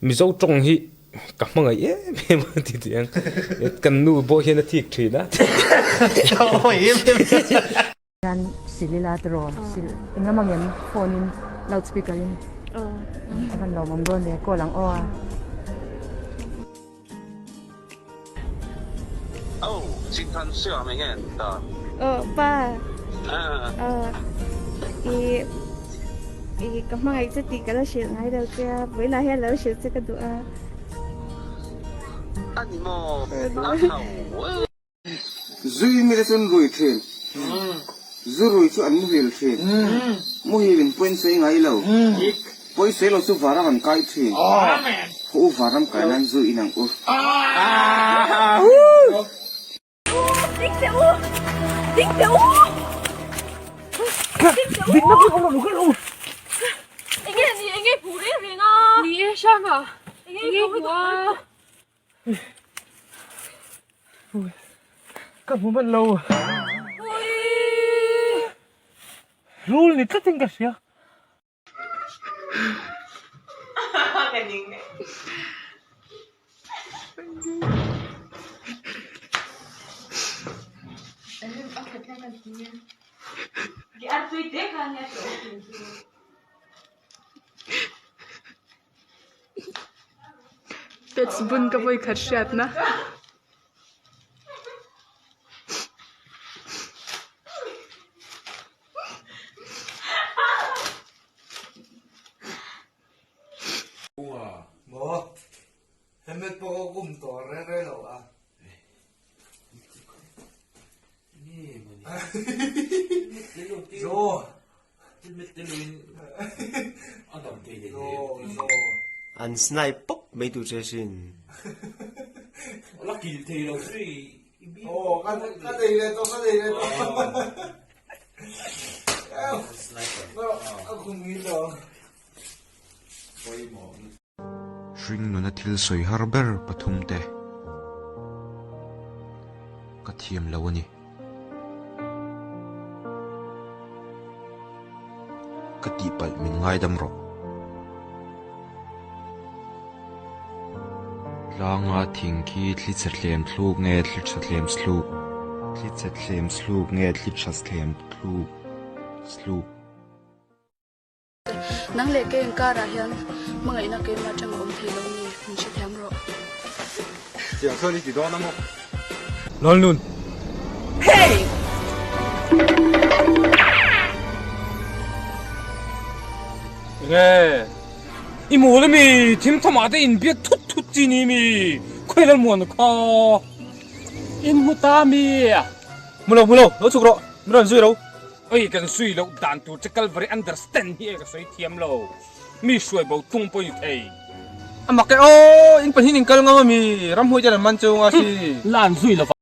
Mizo tawng hi ka hmangaih em em a ti tih ang. Kan nu pawh hian a thik thin a. Hian sil ila tiraw sil engam angem phone in loud speaker in a van lawmawm dawn ve call ang aw a. Aw pa i i ka hmangaih che tih ka la hrilh ngai lo che a vawiinah hian lo hrilh che ka duh a. Zui mite chu an rui thin. Zu rui chu an muhil thin. Muhil in pawhin sawi ngai lo. Pawi sawi lo chu varam an kai thin. Khaw u varam kai nan zu in ang u. Ka hmu hman lo. Rul ni tlatin ka hria. Pets bun ka vawi khat hriatna. An snipe pawp mai tur che sin. Hring nuna thil sawi har ber pathum te ka thiam lo a ni. Ka tihpalh min ngaidam rawh. Tlanga thing khi thli chhe thlem thluk nge thli tha thlem thluk? Thli chhe thlem thluk nge thli tha thlem thluk thluk? Nang leh kei inkarah hian hmangaihna keimah atang a awm thei lo ni, min hrethiam rawh. Chiang chuan i ti dawn a maw? Lalnun! Hey! Enge? I mawl ami? Thim thamah te inbiak thut thut chi ni mi? Khawi Lalmuana kha? In hmu ta mi? Hmu lo, hmu lo, lo chhuk rawh, min rawn zui ro. Oi kan zui loh dan tur che Calvary understand hi e ka sawi thiam lo. Mi hruai bo tung pawh i ni thei. A mak e aw, in pahnih in kal ngam ami? Ramhmui ten an man chung a si. Lan zui lova.